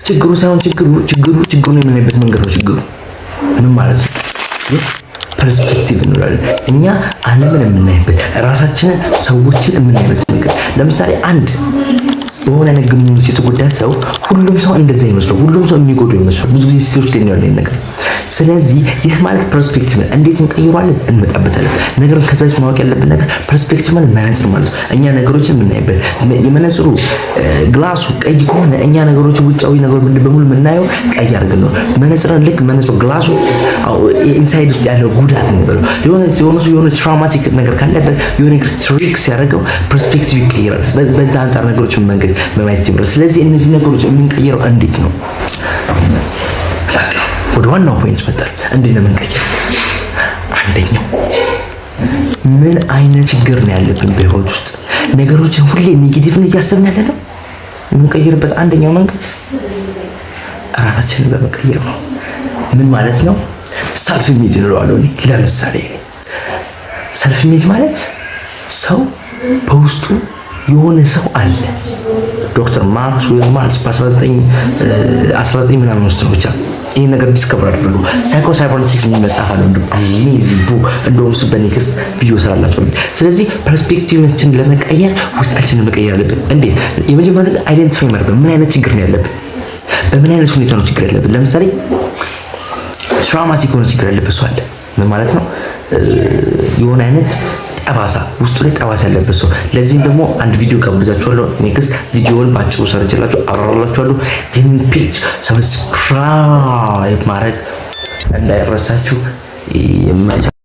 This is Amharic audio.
ችግሩ ሳይሆን ችግሩ ችግሩ ችግሩን የምናይበት መንገድ ነው። ችግሩ ምን ማለት ነው? Perspective እንላለን። እኛ ዓለምን የምናይበት፣ ራሳችንን፣ ሰዎችን የምናይበት መንገድ። ለምሳሌ አንድ በሆነ ነገር ግንኙነት የተጎዳ ሰው ሁሉም ሰው እንደዛ ይመስለው፣ ሁሉም ሰው የሚጎዳው ይመስለው። ብዙ ጊዜ ሴቶች ላይ ነው ነገር። ስለዚህ ይህ ማለት perspective እንዴት እንቀይረዋለን? እንመጣበታለን። ነገር ከዛ ማወቅ ያለብን ነገር perspective ማለት መነጽር ማለት ነው። እኛ ነገሮችን የምናይበት የመነጽሩ glass ኡ ቀይ ከሆነ እኛ ነገሮችን፣ ውጫዊ ነገሮች በሙሉ የምናየው ቀይ አድርገን ነው። መነጽርን ልክ መነጽሩ glass ኡ inside ውስጥ ያለው ጉዳት እንበለው የሆነ የሆነ የሆነ traumatic ነገር ካለበት፣ የሆነ ነገር trigger ሲያደርገው perspective ይቀይራል። በዛ አንጻር ነገሮችን መንገድ በማየት ይጀምራል። ስለዚህ እነዚህ ነገሮች የምንቀይረው እንዴት ነው? ወደ ዋናው point መጣል። እንዴት ነው የምንቀይረው? አንደኛው ምን አይነት ችግር ነው ያለብን በህይወት ውስጥ? ነገሮችን ሁሌ negative ነው እያሰብን ያለ ነው። የምንቀይርበት አንደኛው መንገድ ራሳችንን በመቀየር ነው። ምን ማለት ነው? Self image እንለዋለሁ እኔ። ለምሳሌ self image ማለት ሰው በውስጡ የሆነ ሰው አለ። ዶክተር ማክስዌል ማልትዝ በ19 ምናምን ውስጥ ነው ብቻ ይህን ነገር discover አድርጎ Psycho Cybernetics የሚል መጽሐፍ አለው። Amazing book። እንደውም እሱ በ next ቪዲዮ ስራላቸው። ስለዚህ perspective ኣችንን ለመቀየር ውስጣችንን መቀየር አለብን። እንዴት? የመጀመሪያው ነገር identify ማድረግ ነው። ምን አይነት ችግር ነው ያለብን? በምን አይነት ሁኔታ ነው ችግር ያለብን? ለምሳሌ traumatic የሆነ ችግር ያለበት ሰው አለ። ምን ማለት ነው? የሆነ አይነት ጠባሳ፣ ውስጡ ላይ ጠባሳ ያለበት ሰው። ለዚህም ደግሞ አንድ ቪዲዮ ጋብዛችኋለሁ። Next ቪዲዮውን በአጭሩ ሰርቼላችሁ አብራራላችኋለሁ። ይህን page subscribe ማድረግ እንዳይረሳችሁ።